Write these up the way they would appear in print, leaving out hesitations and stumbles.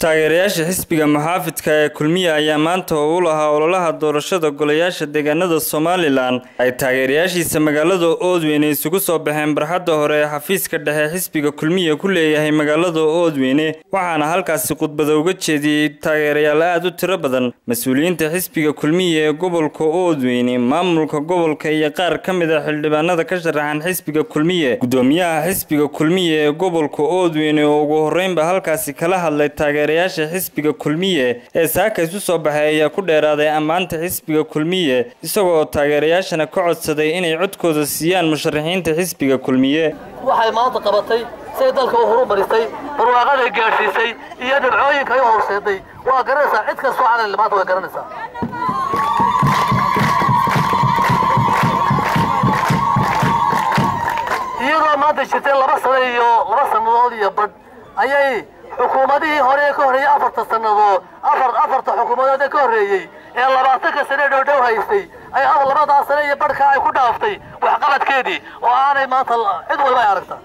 Taageerayaasha xisbiga muxaafidka ee Kulmiye ayaa maanta oo u lahaa ololaha doorashada golayaasha deegaanada Somaliland ay taageerayaashiisa magaalada Oodweyne isugu soo baxeen barxadda hore ee xafiiska dhexe xisbiga Kulmiye ku leeyahay magaalada Oodweyne, waxaana halkaasi khudbada uga jeediyey taageerayaal aad u tiro badan, mas'uuliyiinta xisbiga Kulmiye ee gobolka Oodweyne, maamulka gobolka iyo qaar ka mid ah xildhibaanada ka sharaxan xisbiga Kulmiye. Gudoomiyaha xisbiga Kulmiye ee gobolka Oodweyne oo ugu horreynba halkaasi kala hadlay taageerayaasha xisbiga Kulmiye ee saaka isu soo baxay ayaa ku dheeraaday ammaanta xisbiga Kulmiye, isagoo taageerayaashana ka codsaday inay codkooda siiyaan musharaxiinta xisbiga Kulmiye. Waxay maanta qabatay say dalka u horumarisay, barwaaqada gaadhsiisay iyo dhibcooyinka ay u horseeday waa garanaysaa. Cid kastoo calan maanta way garanaysaa. Iyadoo maanta jirtay 2 sano iyo 2 sannadood iyo badh ayay xukuumadihii hore ee ka horreeyey 4ta sannadood, afarta xukuumadood ee ka horreeyey ee 20ka sane dhowdhow haystay ay labadaa sane iyo badhkaa ay ku dhaaftay waxqabadkeedii oo aanay maanta cid walba ay aragta.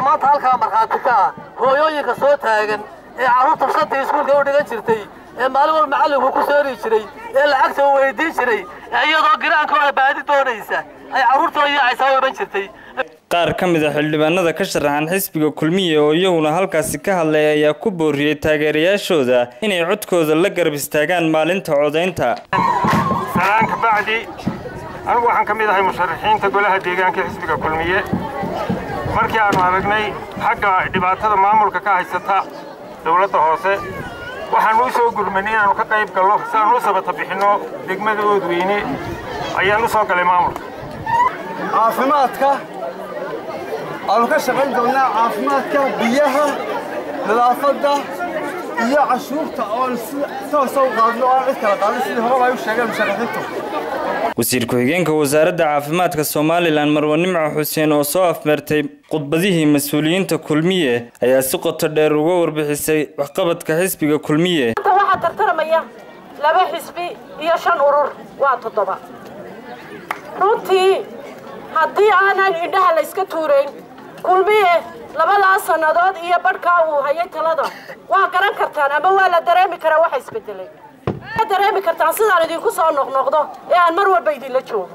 Maanta halkaa markhaati ka ah hooyooyinka soo taagan ee carruurta 5tii iskuulka u dhigan jirtay, ee maalin walba macallinku ku soori jiray, ee lacagta u weydiin jiray, ee iyadoo giraankooda baadi doonaysa ay carruurtooda yaacaysaa u iman jirtay. Qaar ka mid ah xildhibaanada ka sharaxan xisbiga Kulmiye oo iyaguna halkaasi ka hadlay ayaa ku booriyey taageerayaashooda inay codkooda la garab istaagaan maalinta codaynta. Salaan ka bacdi, anigu waxaan ka mid ahay musharaxiinta golaha deegaanka xisbiga Kulmiye. Markii aanu aragnay xagga dhibaatada maamulka ka haysata dowladda hoose, waxaanu u soo gurmanay inaanu ka qayb gallo si aanu u sabata bixinno degmada Oodweyne. Ayaan u soo galay maamulka. Caafimaadka aanu ka shaqayn doonnaa, caafimaadka, biyaha, nadaafadda iyo cashuurta oon si toosa u qaadno oo aan cid kala qaadin, sidii horeba ay u sheegeen musharaxiintu. Wasiir ku-xigeenka wasaaradda caafimaadka Somaliland Marwo Nimco Xuseen oo soo afmeertay khudbadihii mas-uuliyiinta Kulmiye ayaa si qoto dheer uga warbixisay waxqabadka xisbiga Kulmiye. Waxaa tartaramaya 2 xisbi iyo 5 urur, waa 7. Runtii haddii aanan indhaha la iska tuurayn, Kulmiye labadaas sannadood iyo badhkaa uu hayay talada waa garan kartaan ama waa la dareemi karaa waxa isbedelay. Dareemi kartaan sidaan idinku soo noqnoqdo ee aan mar walba idinla joogo.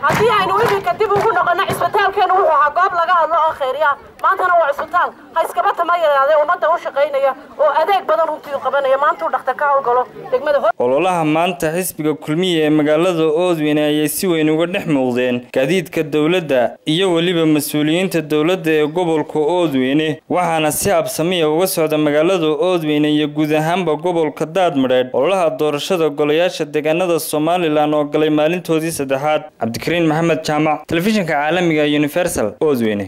Haddii aynu iminka dib ugu noqono, cisbitaalkeenu wuxuu ahaa goob laga hadlo oo khayriya, maantana waa cisbitaal ha iskaba tama yaraadee ummadda u shaqaynaya oo adeeg badan runtii u qabanaya. Maantuu dhakhtar ka howlgalo degmada. Ololaha maanta xisbiga Kulmiye ee magaalada Oodweyne ayay si weyn uga dhex muuqdeen gaadiidka dowladda iyo weliba mas-uuliyiinta dowladda ee gobolka Oodweyne, waxaana si habsamiya uga socda magaalada Oodweyne iyo guud ahaanba gobolka Daadmadheedh ololaha doorashada golayaasha deegaanada Somaliland oo galay maalintoodii saddexaad. Cabdikariin Maxamed Jaamac, telefishinka caalamiga Universal, Oodweyne.